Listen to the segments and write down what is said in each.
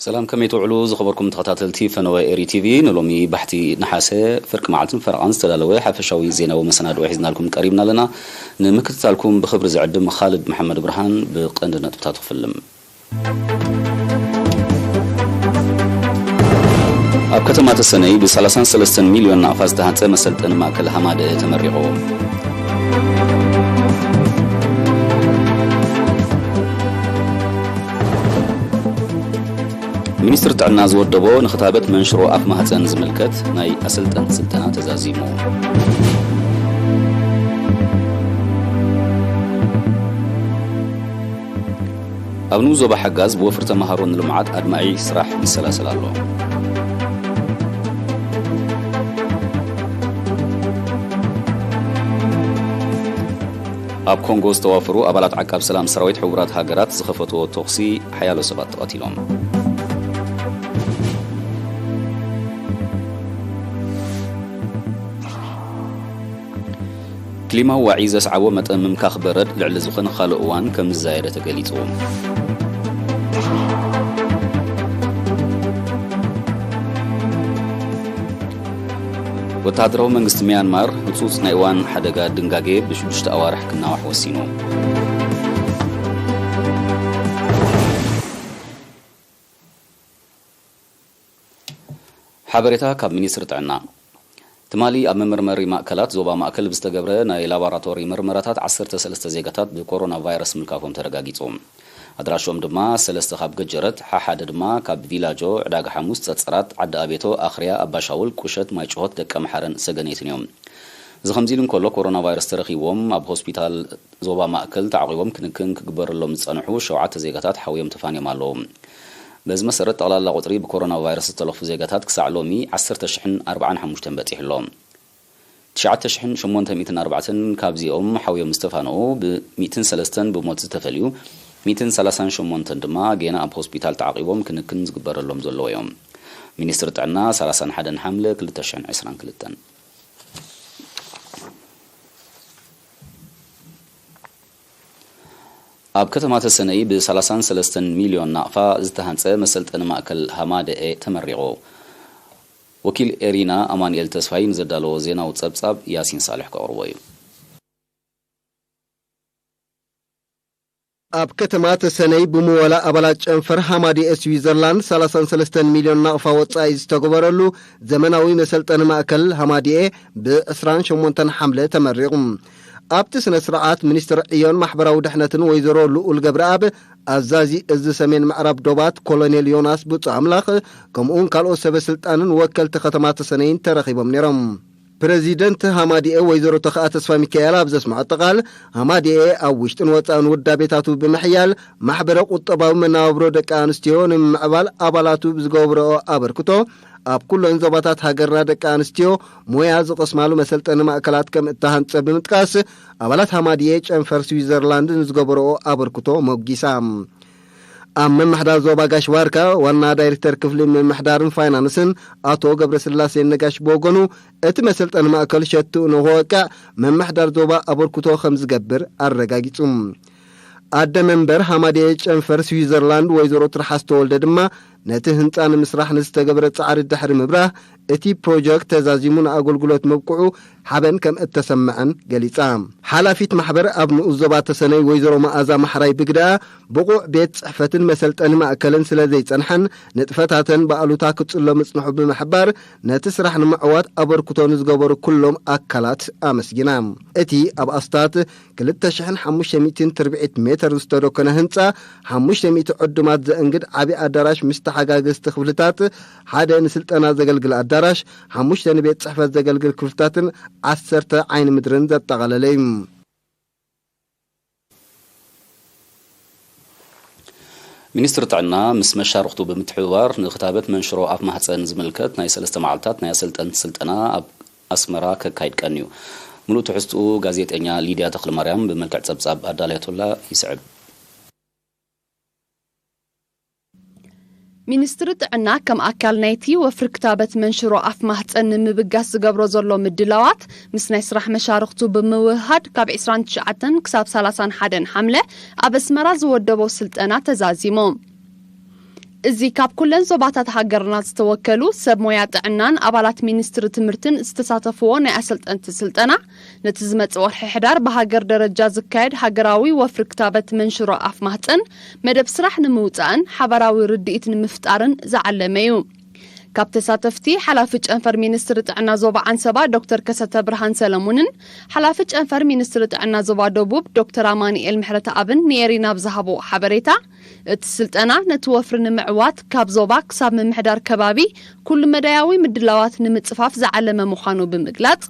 ሰላም፣ ከመይ ትውዕሉ ዝኸበርኩም ተኸታተልቲ ፈነወ ኤሪ ቲቪ? ንሎሚ ባሕቲ ነሓሰ ፍርቂ መዓልትን ፈረቓን ዝተዳለወ ሓፈሻዊ ዜናዊ መሰናድኦ ሒዝናልኩም ቀሪብና ኣለና። ንምክትታልኩም ብኽብሪ ዝዕድም ኻልድ መሓመድ ብርሃን። ብቐንዲ ነጥብታቱ ክፍልም። ኣብ ከተማ ተሰነይ ብ33 ሚልዮን ናቕፋ ዝተሃንጸ መሰልጠኒ ማእከል ሃማደኤ ተመሪቑ። ሚኒስትሪ ጥዕና ዝወደቦ ንክታበት መንሽሮ ኣፍ ማህፀን ዝምልከት ናይ ኣሰልጠንቲ ስልጠና ተዛዚሙ። ኣብ ንኡስ ዞባ ሓጋዝ ብወፍሪ ተምሃሮ ንልምዓት ኣድማዒ ስራሕ ይሰላሰል ኣሎ። ኣብ ኮንጎ ዝተዋፈሩ ኣባላት ዓቃብ ሰላም ሰራዊት ሕቡራት ሃገራት ዝኸፈትዎ ተኹሲ ሓያሎ ሰባት ተቐቲሎም። ክሊማዊ ዋዒ ዘስዓቦ መጠን ምምካኽ በረድ ልዕሊ ዝኾነ ካልእ እዋን ከም ዝዛየደ ተገሊጹ። ወተሃደራዊ መንግስቲ ሚያንማር ህጹጽ ናይ እዋን ሓደጋ ድንጋጌ ብሽዱሽተ ኣዋርሕ ክናዋሕ ወሲኑ። ሓበሬታ ካብ ሚኒስትሪ ጥዕና። ትማሊ ኣብ መመርመሪ ማእከላት ዞባ ማእከል ብዝተገብረ ናይ ላቦራቶሪ ምርመራታት ዓሰርተ ሰለስተ ዜጋታት ብኮሮና ቫይረስ ምልካፎም ተረጋጊጹ። ኣድራሾም ድማ ሰለስተ ካብ ገጀረት፣ ሓሓደ ድማ ካብ ቪላጆ፣ ዕዳጋ ሓሙስ፣ ጸጸራት፣ ዓዲ ኣቤቶ፣ ኣኽርያ፣ ኣባሻውል፣ ቁሸት፣ ማይጭሆት፣ ደቀ ምሓረን ሰገነይትን እዮም። እዚ ከምዚ ኢሉ እንከሎ፣ ኮሮና ቫይረስ ተረኺብዎም ኣብ ሆስፒታል ዞባ ማእከል ተዓቒቦም ክንክን ክግበረሎም ዝጸንሑ ሸውዓተ ዜጋታት ሓውዮም ተፋንዮም ኣለዉ። በዚ መሰረት፣ ጠቕላላ ቁጽሪ ብኮሮና ቫይረስ ዝተለኽፉ ዜጋታት ክሳዕ ሎሚ ዓሰርተ ሽሕን ኣርባዓን ሓሙሽተን በጺሑ ኣሎ። ትሽዓተ ሽሕን ሸሞንተ ሚእትን ኣርባዕተን ካብዚኦም ሓውዮም ዝተፋነዉ፣ ብ-ሚእትን ሰለስተን ብሞት ዝተፈልዩ፣ ሚእትን ሰላሳን ሸሞንተን ድማ ጌና ኣብ ሆስፒታል ተዓቒቦም ክንክን ዝግበረሎም ዘለዉ እዮም። ሚኒስትሪ ጥዕና፣ ሰላሳን ሓደን ሓምለ ክልተ ሽሕን ዕስራን ክልተን። ኣብ ከተማ ተሰነይ ብ33 ሚልዮን ናቕፋ ዝተሃንጸ መሰልጠኒ ማእከል ሃማደኤ ተመሪቑ። ወኪል ኤሪና ኣማኑኤል ተስፋይ ንዘዳለዎ ዜናዊ ጸብጻብ ያሲን ሳልሕ ከቕርቦ እዩ። ኣብ ከተማ ተሰነይ ብምወላ ኣባላት ጨንፈር ሃማዲኤ ስዊዘርላንድ ሰላሳን ሰለስተን ሚልዮን ናቕፋ ወጻኢ ዝተገበረሉ ዘመናዊ መሰልጠኒ ማእከል ሃማዲኤ ብ ዕስራን ሸሞንተን ሓምለ ተመሪቑ። ኣብቲ ስነ ስርዓት ሚኒስትር ዕዮን ማሕበራዊ ድሕነትን ወይዘሮ ልኡል ገብረኣብ፣ ኣዛዚ እዚ ሰሜን ምዕራብ ዶባት ኮሎኔል ዮናስ ብፁዕ ኣምላኽ፣ ከምኡውን ካልኦት ሰበ ስልጣንን ወከልቲ ከተማ ተሰነይን ተረኺቦም ነይሮም። ፕረዚደንት ሃማዲኤ ወይዘሮ ተኽኣ ተስፋ ሚካኤል ኣብ ዘስምዐቶ ቃል፣ ሃማዲኤ ኣብ ውሽጥን ወጻእን ውዳቤታቱ ብምሕያል፣ ማሕበረ ቁጠባዊ መነባብሮ ደቂ ኣንስትዮ ንምምዕባል ኣባላቱ ብዝገብረኦ ኣበርክቶ፣ ኣብ ኩለን ዞባታት ሃገርና ደቂ ኣንስትዮ ሞያ ዝቐስማሉ መሰልጠኒ ማእከላት ከም እተሃንጸ ብምጥቃስ፣ ኣባላት ሃማዲኤ ጨንፈር ስዊዘርላንድ ንዝገበረኦ ኣበርክቶ ሞጊሳ። ኣብ ምምሕዳር ዞባ ጋሽ ባርካ ዋና ዳይሬክተር ክፍሊ ምምሕዳርን ፋይናንስን ኣቶ ገብረስላሴ ነጋሽ ብወገኑ፣ እቲ መሰልጠኒ ማእከል ሸትኡ ንክወቅዕ ምምሕዳር ዞባ ኣበርክቶ ከም ዝገብር ኣረጋጊጹ። ኣደ መንበር ሃማዴ ጨንፈር ስዊዘርላንድ ወይዘሮ ትርሓስ ተወልደ ድማ፣ ነቲ ህንጻ ንምስራሕ ንዝተገብረ ጻዕሪ ድሕሪ ምብራህ፣ እቲ ፕሮጀክት ተዛዚሙ ንኣገልግሎት ምብቅዑ ሓበን ከም እተሰምዐን ገሊጻ። ሓላፊት ማሕበር ኣብ ንኡስ ዞባ ተሰነይ ወይዘሮ መኣዛ ማሕራይ ብግደኣ፣ ብቑዕ ቤት ጽሕፈትን መሰልጠኒ ማእከልን ስለ ዘይጸንሐን፣ ንጥፈታተን ብኣሉታ ክጽሎ ምጽንሑ ብምሕባር፣ ነቲ ስራሕ ንምዕዋት ኣበርክቶ ንዝገበሩ ኩሎም ኣካላት ኣመስጊና። እቲ ኣብ ኣስታት ክልተ ሽሕን ሓሙሽተ ሚእትን ትርብዒት ሜተር ዝተደኮነ ህንጻ፣ ሓሙሽተ ሚእቲ ዕዱማት ዘእንግድ ዓቢ ኣዳራሽ ምስ ተሓጋገዝቲ ክፍልታት፣ ሓደ ንስልጠና ዘገልግል ኣዳራሽ፣ ሓሙሽተ ንቤት ጽሕፈት ዘገልግል ክፍልታትን ዓሰርተ ዓይኒ ምድርን ዘጠቓለለ እዩ። ሚኒስትሪ ጥዕና ምስ መሻርኽቱ ብምትሕብባር ንክታበት መንሽሮ ኣፍ ማህፀን ዝምልከት ናይ ሰለስተ መዓልታት ናይ ኣሰልጠንቲ ስልጠና ኣብ ኣስመራ ከካይድ ቀንዩ። ምሉእ ትሕዝትኡ ጋዜጠኛ ሊድያ ተኽለማርያም ብመልክዕ ጸብጻብ ኣዳልያቶላ ይስዕብ። ሚኒስትሪ ጥዕና ከም ኣካል ናይቲ ወፍሪ ክታበት መንሽሮ ኣፍ ማህፀን ንምብጋስ ዝገብሮ ዘሎ ምድላዋት ምስ ናይ ስራሕ መሻርኽቱ ብምውህሃድ ካብ ዕስራን ትሽዓተን ክሳብ ሰላሳን ሓደን ሓምለ ኣብ ኣስመራ ዝወደቦ ስልጠና ተዛዚሙ። እዚ ካብ ኩለን ዞባታት ሃገርና ዝተወከሉ ሰብ ሞያ ጥዕናን ኣባላት ሚኒስትሪ ትምህርትን ዝተሳተፍዎ ናይ ኣሰልጠንቲ ስልጠና፣ ነቲ ዝመጽእ ወርሒ ሕዳር ብሃገር ደረጃ ዝካየድ ሃገራዊ ወፍሪ ክታበት መንሽሮ ኣፍ ማህጸን መደብ ስራሕ ንምውጻእን ሓባራዊ ርድኢት ንምፍጣርን ዝዓለመ እዩ። ካብ ተሳተፍቲ ሓላፊ ጨንፈር ሚኒስትሪ ጥዕና ዞባ ዓንሰባ ዶክተር ከሰተ ብርሃን ሰለሙንን ሓላፊ ጨንፈር ሚኒስትሪ ጥዕና ዞባ ደቡብ ዶክተር ኣማኑኤል ምሕረተኣብን ንኤሪና ብዝሃቦ ሓበሬታ፣ እቲ ስልጠና ነቲ ወፍሪ ንምዕዋት ካብ ዞባ ክሳብ ምምሕዳር ከባቢ ኩሉ መዳያዊ ምድላዋት ንምጽፋፍ ዝዓለመ ምዃኑ ብምግላጽ፣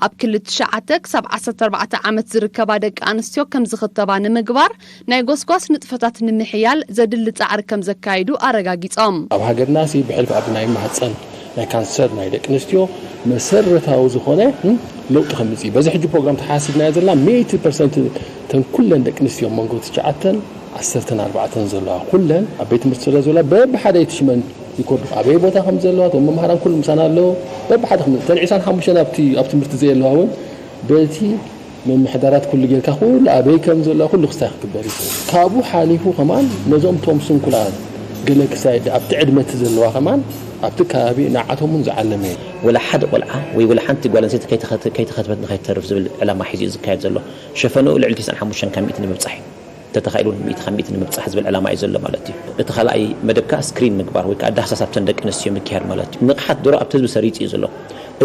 ኣብ ክሊ ትሽዓተ ክሳብ ዓሰርተ ኣርባዕተ ዓመት ዝርከባ ደቂ ኣንስትዮ ከም ዝኽተባ ንምግባር ናይ ጎስጓስ ንጥፈታት ንምሕያል ዘድሊ ጻዕሪ ከም ዘካይዱ ኣረጋጊጾም። ኣብ ሃገርና ሲ ብሕልፊ ኣብ ናይ ማህፀን ናይ ካንሰር ናይ ደቂ ኣንስትዮ መሰረታዊ ዝኾነ እም፣ ለውጢ ከምፅእ እዩ። በዚ ሕጂ ፕሮግራም ተሓሲብናዮ ዘለና ሚእቲ ፐርሰንት እተን ኩለን ደቂ ኣንስትዮ መንጎ ትሽዓተን ዓሰርተን ኣርባዕተን ዘለዋ ኩለን ኣብ ቤት ትምህርቲ ስለ ዘለዋ በብሓደ እቲ ሽመን ይኮርዱ ኣበይ ቦታ ከም ዘለዋ እቶም መምሃራን ኩሉ ምሳና ኣለዉ። በብሓደ ከም እተን ዕስራን ሓሙሽተን ኣብቲ ኣብ ትምህርቲ ዘየለዋ እውን በቲ ምምሕዳራት ኩሉ ጌርካ ኩሉ ኣበይ ከም ዘለዋ ኩሉ ክስታይ ክግበር እዩ። ካብኡ ሓሊፉ ከማን ነዞም ቶም ስንኩላት ገለ ክሳይ ኣብቲ ዕድመ እቲ ዘለዋ ከማን ኣብቲ ከባቢ ንዓቶም እውን ዝዓለመ እዩ። ወላ ሓደ ቆልዓ ወይ ወላ ሓንቲ ጓል ኣንስተይቲ ከይተኸት- ከይተኸትበት ንኸይተርፍ ዝብል ዕላማ ሒዙ እዩ ዝካየድ ዘሎ። ሸፈንኡ ልዕሊ ተስዓን ሓሙሽተን ካብ ሚእቲ ንምብጻሕ እዩ። ተተኻኢሉ ሚእቲ ካብ ሚእቲ ንምብጻሕ ዝብል ዕላማ እዩ ዘሎ ማለት እዩ። እቲ ካልኣይ መደብ ከኣ ስክሪን ምግባር ወይ ከኣ ዳህሳስ ኣብተን ደቂ ኣንስትዮ ምክያድ ማለት እዩ። ንቕሓት ድሮ ኣብቲ ህዝቢ ሰሪጹ እዩ ዘሎ።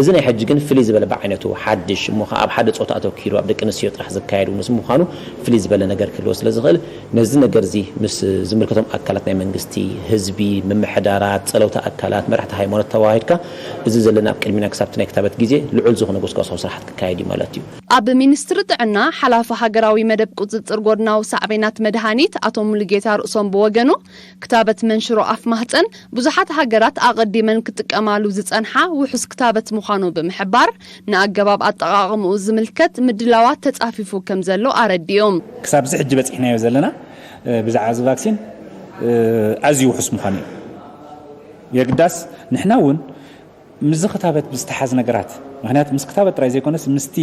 እዚ ናይ ሕጂ ግን ፍልይ ዝበለ ብዓይነቱ ሓድሽ እሞ ከኣ ኣብ ሓደ ጾታ ኣተኪሩ ኣብ ደቂ ኣንስትዮ ጥራሕ ዝካየድ እውን ምዃኑ ፍልይ ዝበለ ነገር ክህልዎ ስለ ዝኽእል ነዚ ነገር እዚ ምስ ዝምልከቶም ኣካላት ናይ መንግስቲ፣ ህዝቢ፣ ምምሕዳራት፣ ጸለውቲ ኣካላት፣ መራሕቲ ሃይማኖት ተዋሂድካ እዚ ዘለና ኣብ ቅድሚና ክሳብቲ ናይ ክታበት ግዜ ልዑል ዝኾነ ጎስጓሳዊ ስራሓት ክካየድ እዩ ማለት እዩ። ኣብ ሚኒስትሪ ጥዕና ሓላፊ ሃገራዊ መደብ ቁጽጽር ጎድናዊ ሳዕቤናት መድሃኒት ኣቶ ሙሉጌታ ርእሶም ብወገኑ፣ ክታበት መንሽሮ ኣፍ ማህጸን ብዙሓት ሃገራት ኣቐዲመን ክጥቀማሉ ዝጸንሓ ውሑስ ክታበት ምዃኑ ብምሕባር፣ ንኣገባብ ኣጠቓቕምኡ ዝምልከት ምድላዋት ተጻፊፉ ከም ዘሎ ኣረዲኡ። ክሳብ እዚ ሕጂ በጺሕናዮ ዘለና፣ እ፣ ብዛዕባ እዚ ቫክሲን፣ እ፣ ኣዝዩ ውሑስ ምዃኑ እዩ። የግዳስ ንሕና እውን ምስዚ ክታበት ብዝተሓዝ ነገራት፣ ምኽንያቱ ምስ ክታበት ጥራይ ዘይኮነስ ምስቲ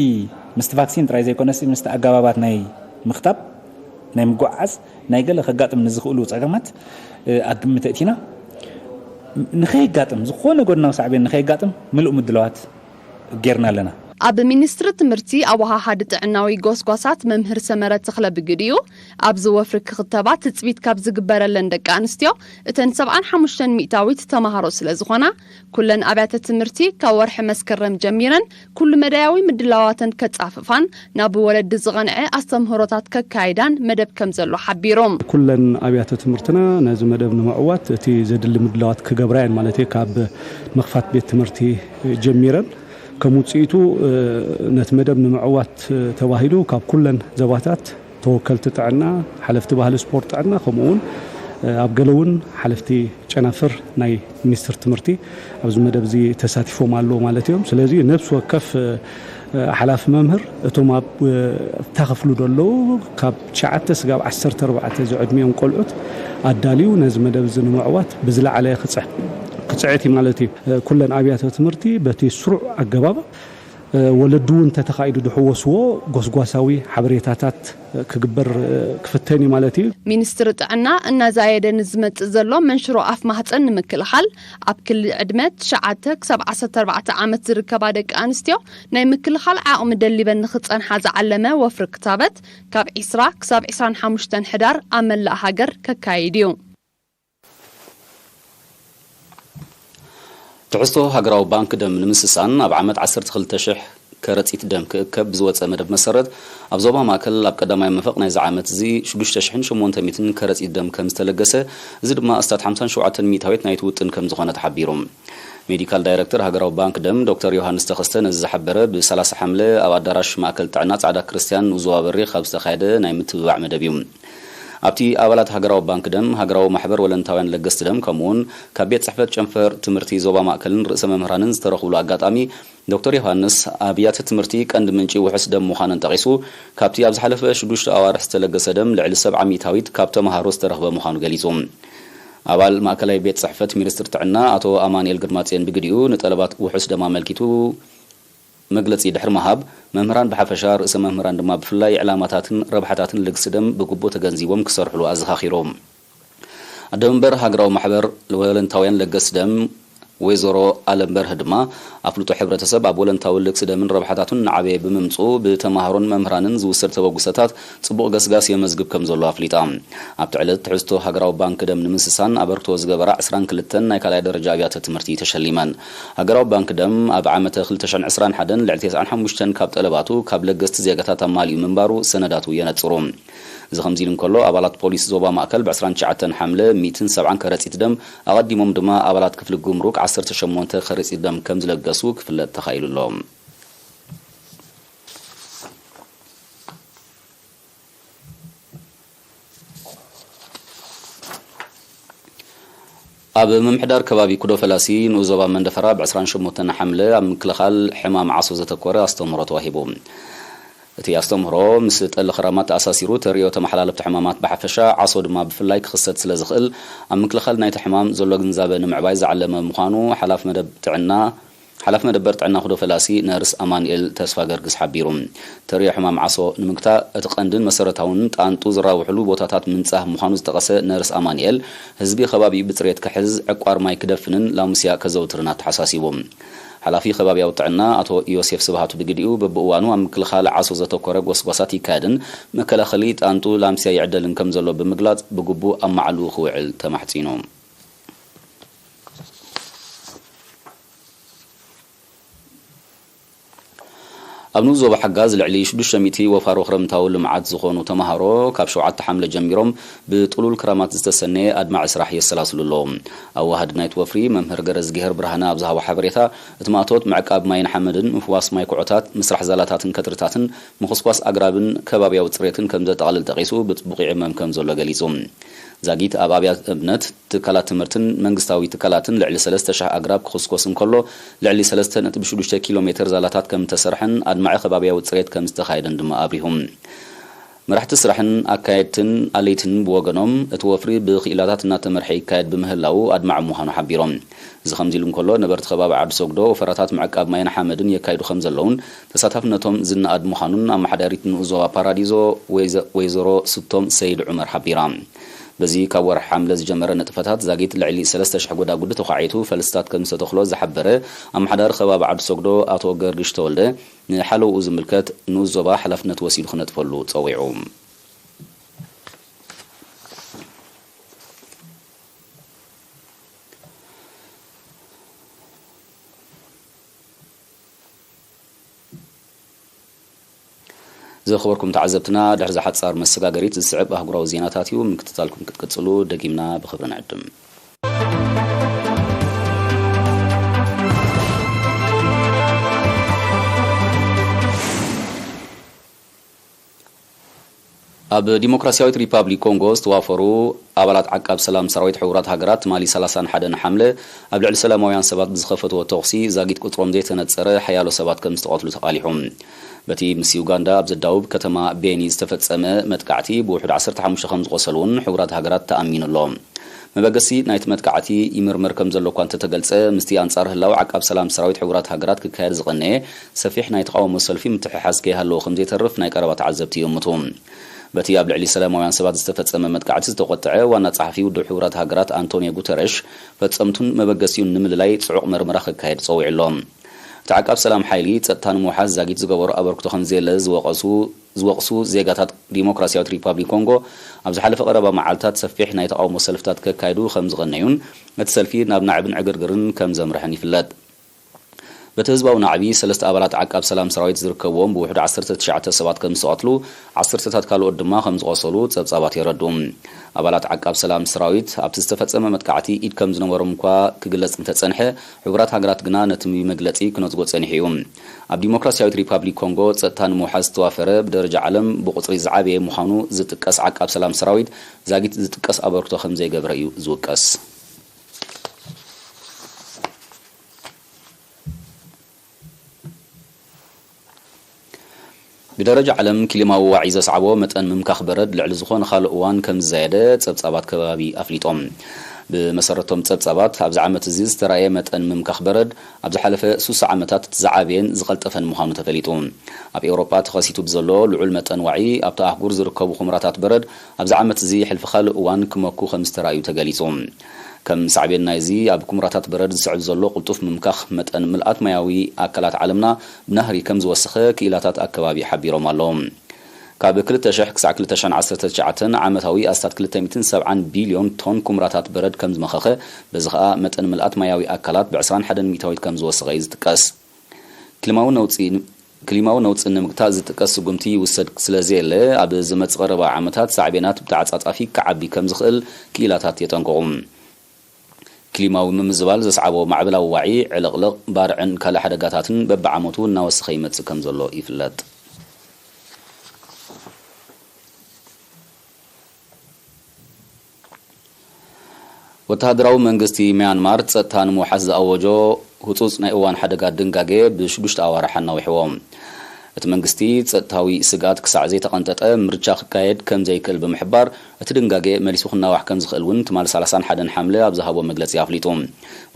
ምስቲ ቫክሲን ጥራይ ዘይኮነስ ምስቲ ኣገባባት ናይ ምኽታብ ናይ ምጉዕዓዝ ናይ ገለ ከጋጥም ንዝኽእሉ ጸገማት፣ እ፣ ኣብ ግምት ኣእቲና ንኸየጋጥም ዝኾነ ጎድናዊ ሳዕቤን ንኸየጋጥም ምሉእ ምድላዋት ጌርና ኣለና። ኣብ ሚኒስትሪ ትምህርቲ ኣወሃሃዲ ጥዕናዊ ጎስጓሳት መምህር ሰመረ ተኽለ ብግዲኡ፣ ኣብዚ ወፍሪ ክኽተባ ትጽቢት ካብ ዝግበረለን ደቂ ኣንስትዮ እተን ሰብዓን ሓሙሽተን ሚእታዊት ተማሃሮ ስለ ዝኾና፣ ኩለን ኣብያተ ትምህርቲ ካብ ወርሒ መስከረም ጀሚረን ኩሉ መዳያዊ ምድላዋተን ከጻፍፋን ናብ ወለዲ ዝቐንዐ ኣስተምህሮታት ከካይዳን መደብ ከም ዘሎ ሓቢሩ። ኩለን ኣብያተ ትምህርትና ነዚ መደብ ንምዕዋት እቲ ዘድሊ ምድላዋት ክገብራ እየን ማለት እዩ። ካብ ምኽፋት ቤት ትምህርቲ ጀሚረን ከም ውጽኢቱ፣ እ፣ ነቲ መደብ ንምዕዋት፣ እ፣ ተባሂሉ ካብ ኩለን ዘባታት ተወከልቲ ጥዕና፣ ሓለፍቲ ባህሊ ስፖርት ጥዕና፣ ከምኡ እውን፣ እ፣ ኣብ ገለ እውን ሓለፍቲ ጨናፍር ናይ ሚኒስትር ትምህርቲ ኣብዚ መደብ እዚ ተሳቲፎም ኣለዉ ማለት እዮም። ስለዚ ነብሲ ወከፍ፣ እ፣ ሓላፊ መምህር እቶም ኣብ፣ እ፣ ኣብታ ክፍሉ ዘለዉ ካብ ትሽዓተ ስጋብ ዓሰርተ ኣርባዕተ ዝዕድሚኦም ቆልዑት ኣዳልዩ ነዚ መደብ እዚ ንምዕዋት ብዝለዓለ ክጽዕ-፣ ክጽዕት እዩ ማለት እዩ። እ፣ ኩለን ኣብያተ ትምህርቲ በቲ ስሩዕ ኣገባብ፣ እ፣ ወለዲ እውን እንተተኻኢዱ ድሕወስዎ ጎስጓሳዊ ሓበሬታታት ክግበር፣ እ፣ ክፍተን እዩ ማለት እዩ። ሚኒስትሪ ጥዕና እናዛየደ ንዝመጽእ ዘሎ መንሽሮ ኣፍ ማህጸን ንምክልኻል ኣብ ክሊ ዕድመ ትሽዓተ ክሳብ ዓሰርተ ኣርባዕተ ዓመት ዝርከባ ደቂ ኣንስትዮ ናይ ምክልኻል ዓቕሚ ደሊበን ንኽጸንሓ ዝዓለመ ወፍሪ ክታበት ካብ ዒስራ ክሳብ ዒስራን ሓሙሽተን ሕዳር ኣብ መላእ ሃገር ከካይድ እዩ። ትሕዝቶ ሃገራዊ ባንክ ደም ንምስሳን ኣብ ዓመት ዓሰርተ ክልተ ሽሕ ከረጺት ደም ክእከብ ብዝወጸ መደብ መሰረት ኣብ ዞባ ማእከል ኣብ ቀዳማይ መንፈቕ ናይዚ ዓመት እዚ ሽዱሽተ ሽሕን ሸሞንተ ሚእትን ከረጺት ደም ከም ዝተለገሰ፣ እዚ ድማ ኣስታት ሓምሳን ሸውዓተን ሚእታዊት ናይቲ ውጥን ከም ዝኾነ ተሓቢሩ። ሜዲካል ዳይረክተር ሃገራዊ ባንክ ደም ዶክተር ዮሃንስ ተኸስተ ነዚ ዝሓበረ ብሰላሳ ሓምለ ኣብ ኣዳራሽ ማእከል ጥዕና ጻዕዳ ክርስትያን ንኡዞባ በሪኽ ኣብ ዝተኻየደ ናይ ምትብባዕ መደብ እዩ። ኣብቲ ኣባላት ሃገራዊ ባንክ ደም፣ ሃገራዊ ማሕበር ወለንታውያን ለገስቲ ደም ከምኡውን ካብ ቤት ጽሕፈት ጨንፈር ትምህርቲ ዞባ ማእከልን ርእሰ መምህራንን ዝተረኽብሉ ኣጋጣሚ ዶክተር ዮሃንስ ኣብያተ ትምህርቲ ቀንዲ ምንጪ ውሑስ ደም ምዃነን ጠቒሱ፣ ካብቲ ኣብ ዝሓለፈ ሽዱሽተ ኣዋርሕ ዝተለገሰ ደም ልዕሊ ሰብዓ ሚእታዊት ካብ ተመሃሮ ዝተረኽበ ምዃኑ ገሊጹ። ኣባል ማእከላይ ቤት ጽሕፈት ሚኒስትር ጥዕና ኣቶ ኣማኑኤል ግርማጽዮን ብግዲኡ ንጠለባት ውሑስ ደም ኣመልኪቱ መግለጺ ድሕሪ ምሃብ፣ መምህራን ብሓፈሻ ርእሰ መምህራን ድማ ብፍላይ ዕላማታትን ረብሓታትን ልግሲ ደም ብግቡእ ተገንዚቦም ክሰርሕሉ ኣዘኻኺሩ። ኣደመንበር ሃገራዊ ማሕበር ወለንታውያን ለገስ ደም ወይዘሮ ኣለም በርህ ድማ፣ ኣፍልጦ ሕብረተሰብ ኣብ ወለንታዊ ልግሲ ደምን ረብሓታቱን እናዓበየ ብምምፅኡ፣ ብተምሃሮን መምህራንን ዝውሰድ ተበግሶታት ፅቡቕ ገስጋስ የመዝግብ ከም ዘሎ ኣፍሊጣ። ኣብቲ ዕለት ትሕዝቶ ሃገራዊ ባንክ ደም ንምስሳን ኣበርክቶ ዝገበራ ዕስራን ክልተን ናይ ካልኣይ ደረጃ ኣብያተ ትምህርቲ ተሸሊመን። ሃገራዊ ባንክ ደም ኣብ ዓመተ ክልተ ሽሕን ዕስራን ሓደን ልዕሊ ተስዓን ሓሙሽተን ካብ ጠለባቱ ካብ ለገስቲ ዜጋታት ኣማሊኡ ምንባሩ ሰነዳቱ የነፅሩ። እዚ ከምዚ ኢሉ እንከሎ፣ ኣባላት ፖሊስ ዞባ ማእከል ብ ዕስራን ትሽዓተን ሓምለ ሚእትን ሰብዓን ከረጺት ደም፣ ኣቐዲሞም ድማ ኣባላት ክፍሊ ጉምሩክ ዓሰርተ ሸሞንተ ከረጺት ደም ከም ዝለገሱ ክፍለጥ ተኻኢሉ ኣሎ። ኣብ ምምሕዳር ከባቢ ኩዶ ፈላሲ ንኡስ ዞባ መንደፈራ ብ ዕስራን ሸሞንተን ሓምለ ኣብ ምክልኻል ሕማም ዓሶ ዘተኮረ ኣስተምህሮ ተዋሂቡ። እቲ ኣስተምህሮ ምስ ጠሊ ክራማት ተኣሳሲሩ ተርእዮ ተመሓላለፍቲ ሕማማት ብሓፈሻ፣ ዓሶ ድማ ብፍላይ ክኽሰት ስለ ዝኽእል፣ ኣብ ምክልኻል ናይቲ ሕማም ዘሎ ግንዛበ ንምዕባይ ዝዓለመ ምዃኑ ሓላፊ መደብ ጥዕና፣ ሓላፊ መደበር ጥዕና ኩዶ ፈላሲ ነርስ ኣማኑኤል ተስፋ ገርግስ ሓቢሩ። ተርእዮ ሕማም ዓሶ ንምግታእ እቲ ቀንድን መሰረታውን ጣንጡ ዝራብሕሉ ቦታታት ምንጻህ ምዃኑ ዝጠቐሰ ነርስ ኣማኑኤል፣ ህዝቢ ከባቢኡ ብጽሬት ክሕዝ፣ ዕቋር ማይ ክደፍንን ላሙስያ ከዘውትርን ኣተሓሳሲቡ። ሓላፊ ከባቢያዊ ጥዕና ኣቶ ዮሴፍ ስብሃቱ ብግዲኡ፣ በብእዋኑ ኣብ ምክልኻል ዓሶ ዘተኮረ ጎስጓሳት ይካየድን መከላኸሊ ጣንጡ ላምስያ ይዕደልን ከም ዘሎ ብምግላጽ፣ ብግቡእ ኣብ መዓልኡ ክውዕል ተማሕጺኑ። ኣብ ንኡስ ዞባ ሓጋዝ ልዕሊ ሽዱሽተ ሚእቲ ወፋሮ ክረምታዊ ልምዓት ዝኾኑ ተምሃሮ፣ ካብ ሸውዓተ ሓምለ ጀሚሮም ብጥሉል ክራማት ዝተሰነየ ኣድማዒ ስራሕ የሰላስሉ ኣለዉ። ኣዋሃዲ ናይቲ ወፍሪ መምህር ገረዝግሄር ብርሃነ ኣብ ዝሃቦ ሓበሬታ፣ እቲ ማእቶት ምዕቃብ ማይን ሓመድን፣ ምፍዋስ ማይ ኩዖታት፣ ምስራሕ ዛላታትን ከትርታትን፣ ምኹስኳስ ኣግራብን ከባብያዊ ጽሬትን ከም ዘጠቓልል ጠቒሱ፣ ብጽቡቕ ይዕመም ከም ዘሎ ገሊጹ። ዛጊት ኣብ ኣብያተ እምነት፣ ትካላት ትምህርትን መንግስታዊ ትካላትን ልዕሊ ሰለስተ ሽሕ ኣግራብ ክኹስኮስ እንከሎ፣ ልዕሊ ሰለስተ ነጥቢ ሽዱሽተ ኪሎ ሜተር ዛላታት ከም እተሰርሐን ኣድማዒ ከባብያዊ ጽሬት ከም ዝተኻየደን ድማ ኣብሪሁ። መራሕቲ ስራሕን ኣካየድትን ኣለይትን ብወገኖም፣ እቲ ወፍሪ ብክኢላታት እናተመርሐ ይካየድ ብምህላዉ ኣድማዒ ምዃኑ ሓቢሮም። እዚ ከምዚ ኢሉ እንከሎ፣ ነበርቲ ከባቢ ዓዲ ሶግዶ ወፈራታት ምዕቃብ ማይን ሓመድን የካይዱ ከም ዘለዉን ተሳታፍነቶም ዝነኣድ ምዃኑን ኣመሓዳሪት ንኡስ ዞባ ፓራዲዞ ወይዘ-፣ ወይዘሮ ስቶም ሰይድ ዑመር ሓቢራ። በዚ ካብ ወርሒ ሓምለ ዝጀመረ ንጥፈታት ዛጊት ልዕሊ ሰለስተ ሽሕ ጎዳጉዲ ተዃዒቱ ፈልስታት ከም ዝተተኽሎ ዝሓበረ ኣመሓዳሪ ከባቢ ዓዲ ሶግዶ ኣቶ ገርግሽ ተወልደ፣ ንሓለውኡ ዝምልከት ንኡስ ዞባ ሓላፍነት ወሲዱ ክነጥፈሉ ጸዊዑ። ዝኸበርኩም ተዓዘብትና፣ ድሕሪ እዛ ሓጻር መሰጋገሪት ዝስዕብ ኣህጉራዊ ዜናታት እዩ። ምክትታልኩም ክትቅጽሉ ደጊምና ብኽብሪ ንዕድም። ኣብ ዲሞክራሲያዊት ሪፓብሊክ ኮንጎ ዝተዋፈሩ ኣባላት ዓቃብ ሰላም ሰራዊት ሕቡራት ሃገራት ትማሊ ሰላሳን ሓደን ሓምለ ኣብ ልዕሊ ሰላማውያን ሰባት ብዝኸፈትዎ ተኹሲ ዛጊት ቁጽሮም ዘይተነጸረ ሓያሎ ሰባት ከም ዝተቐትሉ ተቓሊሑ። በቲ ምስ ዩጋንዳ ኣብ ዘዳውብ ከተማ ቤኒ ዝተፈጸመ መጥቃዕቲ ብውሑድ ዓሰርተ ሓሙሽተ ከም ዝቖሰሉ እውን ሕቡራት ሃገራት ተኣሚኑ ኣሎ። መበገሲ ናይቲ መጥቃዕቲ ይምርመር ከም ዘሎ እኳ እንተተገልጸ፣ ምስቲ ኣንጻር ህላው ዓቃብ ሰላም ሰራዊት ሕቡራት ሃገራት ክካየድ ዝቐነየ ሰፊሕ ናይ ተቓውሞ ሰልፊ ምትሕሓዝ ከይሃለዎ ከም ዘይተርፍ ናይ ቀረባ ተዓዘብቲ ይእምቱ። በቲ ኣብ ልዕሊ ሰላማውያን ሰባት ዝተፈጸመ መጥቃዕቲ ዝተቖጥዐ ዋና ጸሓፊ ውድብ ሕቡራት ሃገራት ኣንቶኒዮ ጉተረሽ፣ ፈጸምቱን መበገሲኡን ንምልላይ ጽዑቕ መርመራ ክካየድ ጸዊዑ ኣሎ። እቲ ዓቃብ ሰላም ሓይሊ ጸጥታ ንምውሓስ ዛጊት ዝገበሮ ኣበርክቶ ከም ዘየለ ዝወቐሱ፣ ዝወቕሱ ዜጋታት ዲሞክራሲያዊት ሪፓብሊክ ኮንጎ፣ ኣብ ዝሓለፈ ቀረባ መዓልታት ሰፊሕ ናይ ተቓውሞ ሰልፍታት ከካይዱ ከም ዝቐነዩን እቲ ሰልፊ ናብ ናዕብን ዕግርግርን ከም ዘምርሐን ይፍለጥ። በቲ ህዝባዊ ናዕቢ፣ ሰለስተ ኣባላት ዓቃብ ሰላም ሰራዊት ዝርከብዎም ብውሕዱ ዓሰርተ ትሽዓተ ሰባት ከም ዝተቐትሉ፣ ዓሰርተታት ካልኦት ድማ ከም ዝቖሰሉ ጸብጻባት የረድኡ። ኣባላት ዓቃብ ሰላም ሰራዊት ኣብቲ ዝተፈጸመ መጥቃዕቲ ኢድ ከም ዝነበሮም እኳ ክግለጽ እንተጸንሐ፣ ሕቡራት ሃገራት ግና ነቲ መግለጺ ክነጽጎ ጸኒሑ እዩ። ኣብ ዲሞክራሲያዊት ሪፓብሊክ ኮንጎ ጸጥታ ንምውሓስ ዝተዋፈረ ብደረጃ ዓለም ብቑጽሪ ዝዓበየ ምዃኑ ዝጥቀስ ዓቃብ ሰላም ሰራዊት ዛጊት ዝጥቀስ ኣበርክቶ ከም ዘይገብረ እዩ ዝውቀስ። ብደረጃ ዓለም ክሊማዊ ዋዒ ዘስዓቦ መጠን ምምካኽ በረድ ልዕሊ ዝኾነ ካልእ እዋን ከም ዝዛየደ ጸብጻባት ከባቢ ኣፍሊጦም። ብመሰረቶም ጸብጻባት፣ ኣብዚ ዓመት እዚ ዝተራእየ መጠን ምምካኽ በረድ ኣብ ዝሓለፈ ስሳ ዓመታት እቲ ዝዓበየን ዝቐልጠፈን ምዃኑ ተፈሊጡ። ኣብ ኤውሮጳ ተኸሲቱ ብዘሎ ልዑል መጠን ዋዒ፣ ኣብቲ ኣህጉር ዝርከቡ ኩምራታት በረድ ኣብዚ ዓመት እዚ ሕልፊ ካልእ እዋን ክመኩ ከም ዝተራእዩ ተገሊጹ። ከም ሳዕቤን ናይዚ፣ ኣብ ኩምራታት በረድ ዝስዕብ ዘሎ ቅልጡፍ ምምካኽ መጠን ምልኣት ማያዊ ኣካላት ዓለምና ብናህሪ ከም ዝወሰኸ ክኢላታት ኣከባቢ ሓቢሮም ኣለዉ። ካብ ክልተ ሽሕ ክሳዕ ክልተ ሽሕን ዓሰርተ ትሽዓተን ዓመታዊ ኣስታት ክልተ ሚእትን ሰብዓን ቢልዮን ቶን ኩምራታት በረድ ከም ዝመኸኸ፣ በዚ ኸኣ መጠን ምልኣት ማያዊ ኣካላት ብዕስራን ሓደን ሚእታዊት ከም ዝወሰኸ እዩ ዝጥቀስ። ክሊማዊ ነውጺ፣ ክሊማዊ ነውጺ ንምግታእ ዝጥቀስ ስጉምቲ ይውሰድ ስለ ዘየለ፣ ኣብ ዝመጽእ ቀረባ ዓመታት ሳዕቤናት ብተዓጻጻፊ ክዓቢ ከም ዝኽእል ክኢላታት የጠንቅቑ። ክሊማዊ ምምዝባል ዘስዓቦ ማዕበላዊ ዋዒ፣ ዕልቕልቕ፣ ባርዕን ካልእ ሓደጋታትን በብዓመቱ እናወሰኸ ይመጽእ ከም ዘሎ ይፍለጥ። ወተሃደራዊ መንግስቲ ሚያንማር ጸጥታ ንምውሓስ ዝኣወጆ ህጹጽ ናይ እዋን ሓደጋ ድንጋጌ ብሽዱሽተ ኣዋርሕ ኣናዊሕዎ። እቲ መንግስቲ ጸጥታዊ ስግኣት ክሳዕ ዘይተቐንጠጠ ምርጫ ክካየድ ከም ዘይክእል ብምሕባር፣ እቲ ድንጋጌ መሊሱ ክናዋሕ ከም ዝኽእል እውን ትማሊ ሰላሳን ሓደን ሓምለ ኣብ ዝሃቦ መግለጺ ኣፍሊጡ።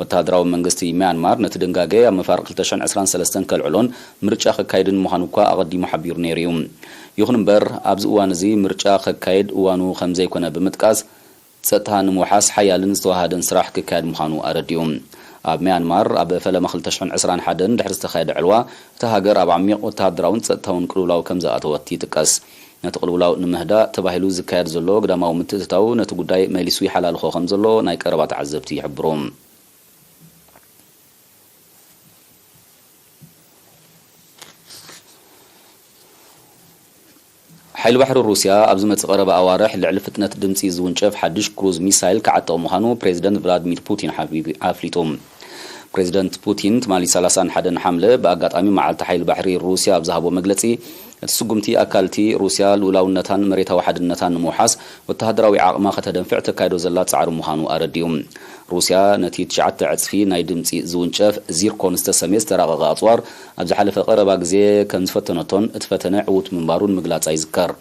ወተሃደራዊ መንግስቲ ሚያንማር ነቲ ድንጋጌ ኣብ መፋርቕ ክልተ ሽሕን ዕስራን ሰለስተን ከልዕሎን ምርጫ ከካይድን ምዃኑ እኳ ኣቐዲሙ ሓቢሩ ነይሩ እዩ። ይኹን እምበር፣ ኣብዚ እዋን እዚ ምርጫ ከካይድ እዋኑ ከም ዘይኮነ ብምጥቃስ፣ ጸጥታ ንምውሓስ ሓያልን ዝተዋሃደን ስራሕ ክካየድ ምዃኑ ኣረዲኡ። ኣብ ሚያንማር ኣብ ፈለማ ክልተ ሽሕን ዕስራን ሓደን ድሕሪ ዝተኻየደ ዕልዋ፣ እታ ሃገር ኣብ ዓሚቕ ወተሃደራውን ጸጥታውን ቅልውላው ከም ዝኣተወት ይጥቀስ። ነቲ ቅልውላው ንምህዳእ ተባሂሉ ዝካየድ ዘሎ ግዳማዊ ምትእትታው ነቲ ጉዳይ መሊሱ ይሓላልኾ ከም ዘሎ ናይ ቀረባ ተዓዘብቲ ይሕብሩ። ሓይሊ ባሕሪ ሩስያ ኣብ ዝመጽእ ቀረባ ኣዋርሕ ልዕሊ ፍጥነት ድምጺ ዝውንጨፍ ሓድሽ ክሩዝ ሚሳይል ክዓጥቕ ምዃኑ ፕሬዚደንት ቭላድሚር ፑቲን ሓቢ-፣ ኣፍሊጡ። ፕሬዚደንት ፑቲን ትማሊ ሰላሳን ሓደን ሓምለ ብኣጋጣሚ መዓልቲ ሓይሊ ባሕሪ ሩስያ ኣብ ዝሃቦ መግለጺ፣ እቲ ስጉምቲ ኣካል እቲ ሩስያ ልኡላውነታን መሬታዊ ሓድነታን ንምውሓስ ወተሃደራዊ ዓቕማ ከተደንፍዕ ተካይዶ ዘላ ጻዕሪ ምዃኑ ኣረዲኡ። ሩስያ ነቲ ትሽዓተ ዕጽፊ ናይ ድምጺ ዝውንጨፍ ዚርኮን ዝተሰምየ ዝተራቐቐ ኣጽዋር ኣብ ዝሓለፈ ቀረባ ግዜ ከም ዝፈተነቶን እቲ ፈተነ ዕዉት ምንባሩን ምግላጻ ይዝከር።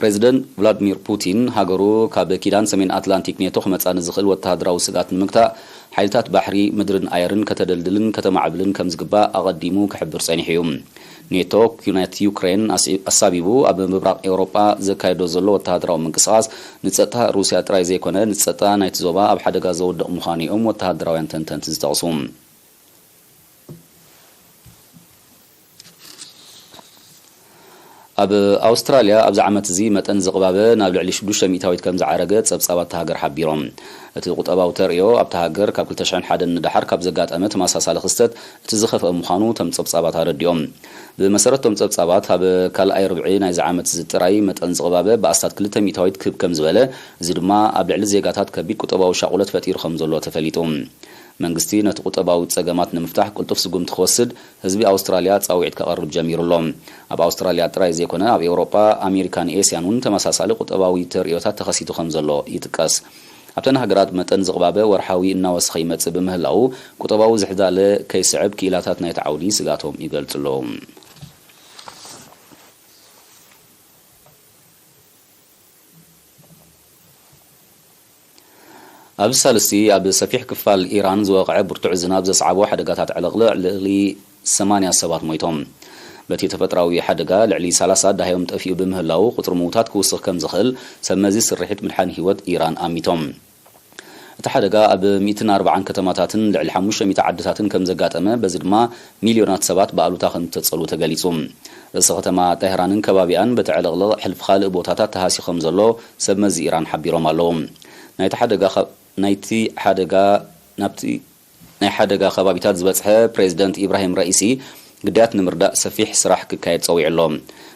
ፕሬዚደንት ቭላድሚር ፑቲን፣ ሃገሩ ካብ ኪዳን ሰሜን ኣትላንቲክ ኔቶ ክመጽኣ ንዝኽእል ወተሃደራዊ ስግኣት ንምግታእ፣ ሓይልታት ባሕሪ፣ ምድርን ኣየርን ከተደልድልን ከተማዕብልን ከም ዝግባእ ኣቐዲሙ ክሕብር ጸኒሑ እዩ። ኔቶ፣ ኲናት ዩክሬን ኣስ-፣ ኣሳቢቡ፣ ኣብ ምብራቕ ኤውሮጳ ዘካየዶ ዘሎ ወተሃደራዊ ምንቅስቓስ፣ ንጸጥታ ሩስያ ጥራይ ዘይኮነ፣ ንጸጥታ ናይቲ ዞባ ኣብ ሓደጋ ዘውድቕ ምዃኑ እዮም ወተሃደራውያን ተንተንቲ ዝጠቕሱ። ኣብ ኣውስትራልያ ኣብዚ ዓመት እዚ መጠን ዝቕባበ ናብ ልዕሊ ሽዱሽተ ሚእታዊት ከም ዝዓረገ ጸብጻባት እታ ሃገር ሓቢሮም። እቲ ቁጠባዊ ተርእዮ ኣብታ ሃገር ካብ ክልተ ሽሕን ሓደን ንደሓር ካብ ዘጋጠመ ተመሳሳሊ ክስተት እቲ ዝኸፍአ ምዃኑ እቶም ጸብጻባት ኣረዲኦም። ብመሰረት እቶም ጸብጻባት፣ ኣብ ካልኣይ ርብዒ ናይዚ ዓመት እዚ ጥራይ መጠን ዝቕባበ ብኣስታት ክልተ ሚእታዊት ክብ ከም ዝበለ፣ እዚ ድማ ኣብ ልዕሊ ዜጋታት ከቢድ ቁጠባዊ ሻቑለት ፈጢሩ ከም ዘሎ ተፈሊጡ። መንግስቲ ነቲ ቁጠባዊ ጸገማት ንምፍታሕ ቅልጡፍ ስጉምቲ ክወስድ ህዝቢ ኣውስትራልያ ጻውዒት ከቕርብ ጀሚሩ ኣሎ። ኣብ ኣውስትራልያ ጥራይ ዘይኮነ፣ ኣብ ኤውሮጳ፣ ኣሜሪካን ኤስያን እውን ተመሳሳሊ ቁጠባዊ ተርእዮታት ተኸሲቱ ከም ዘሎ ይጥቀስ። ኣብተን ሃገራት መጠን ዝቕባበ ወርሓዊ እናወሰኸ ይመጽእ ብምህላዉ፣ ቁጠባዊ ዝሕዳለ ከይስዕብ ክኢላታት ናይቲ ዓውዲ ስግኣቶም ይገልጹ ኣለዉ። ኣብዚ ሳልስቲ ኣብ ሰፊሕ ክፋል ኢራን ዝወቕዐ ብርቱዕ ዝናብ ዘስዓቦ ሓደጋታት ዕልቕልቕ ልዕሊ ሰማንያ ሰባት ሞይቶም። በቲ ተፈጥራዊ ሓደጋ ልዕሊ ሰላሳ ደሃዮም ጠፊኡ ብምህላዉ ቁጽሪ ምዉታት ክውስኽ ከም ዝኽእል ሰብ መዚ ስርሒት ምድሓን ህይወት ኢራን ኣሚቶም። እቲ ሓደጋ ኣብ ሚእትን ኣርባዓን ከተማታትን ልዕሊ ሓሙሽተ ሚእቲ ዓድታትን ከም ዘጋጠመ፣ በዚ ድማ ሚልዮናት ሰባት ብኣሉታ ከም ዝተጸልዉ ተገሊጹ። ርእሰ ከተማ ቴህራንን ከባቢኣን በቲ ዕልቕልቕ ሕልፊ ካልእ ቦታታት ተሃስዩ ከም ዘሎ ሰብ መዚ ኢራን ሓቢሮም ኣለዉ። ናይቲ ሓደጋ ኸ-፣ ናይቲ ሓደጋ ናብቲ ናይ ሓደጋ ከባቢታት ዝበጽሐ ፕሬዚደንት ኢብራሂም ረኢሲ፣ ግዳያት ንምርዳእ ሰፊሕ ስራሕ ክካየድ ጸዊዑ ኣሎ።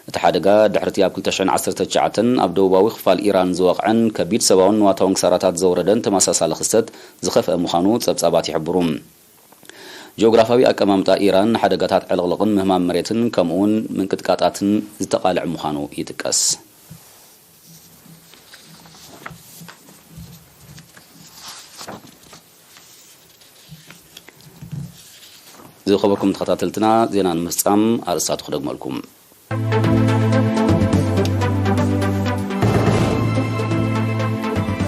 እቲ ሓደጋ ድሕሪቲ ኣብ ክልተ ሽሕን ዓሰርተ ትሽዓተን ኣብ ደቡባዊ ክፋል ኢራን ዝወቕዐን ከቢድ ሰብኣውን ንዋታውን ክሳራታት ዘውረደን ተመሳሳሊ ክስተት ዝኸፍአ ምዃኑ ጸብጻባት ይሕብሩ። ጂኦግራፋዊ ኣቀማምጣ ኢራን ንሓደጋታት ዕልቕልቕን ምህማም መሬትን ከምኡውን ምንቅጥቃጣትን ዝተቓልዕ ምዃኑ ይጥቀስ። ዝኸበርኩም ተኸታተልትና፣ ዜና ንምፍጻም ኣርእስታቱ ክደግመልኩም።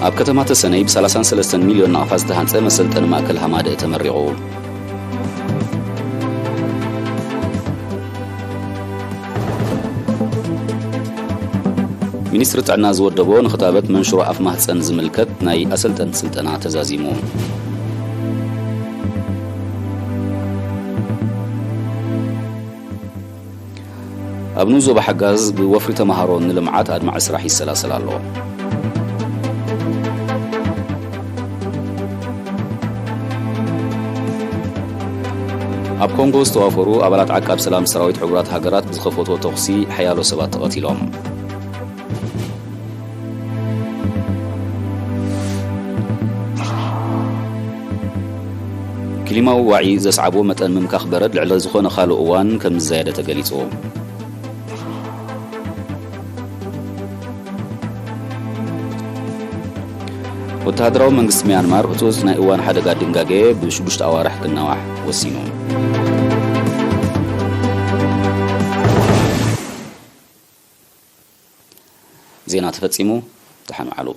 ኣብ ከተማ ተሰነይ ብ ሰላሳን ሰለስተን ሚልዮን ናቕፋ ዝተሃንጸ መሰልጠኒ ማእከል ሃማደእ ተመሪቑ። ሚኒስትሪ ጥዕና ዝወደቦ ንኽታበት መንሽሮ ኣፍ ማህጸን ዝምልከት ናይ ኣሰልጠንቲ ስልጠና ተዛዚሙ። ኣብ ንኡስ ዞባ ሓጋዝ ብወፍሪ ተምሃሮ ንልምዓት ኣድማዒ ስራሕ ይሰላሰል ኣሎ። ኣብ ኮንጎ ዝተዋፈሩ ኣባላት ዓቃብ ሰላም ሰራዊት ሕቡራት ሃገራት ብዝኸፈትዎ ተኹሲ ሓያሎ ሰባት ተቐቲሎም። ክሊማዊ ዋዒ ዘስዓቦ መጠን ምምካኽ በረድ ልዕሊ ዝኾነ ካልእ እዋን ከም ዝዛየደ ተገሊጹ። ወተሃደራዊ መንግስቲ ሚያንማር ህጹጽ ናይ እዋን ሓደጋ ድንጋጌ ብሽዱሽተ ኣዋርሕ ክናዋሕ ወሲኑ። ዜና ተፈጺሙ። ደሓን ውዓሉ።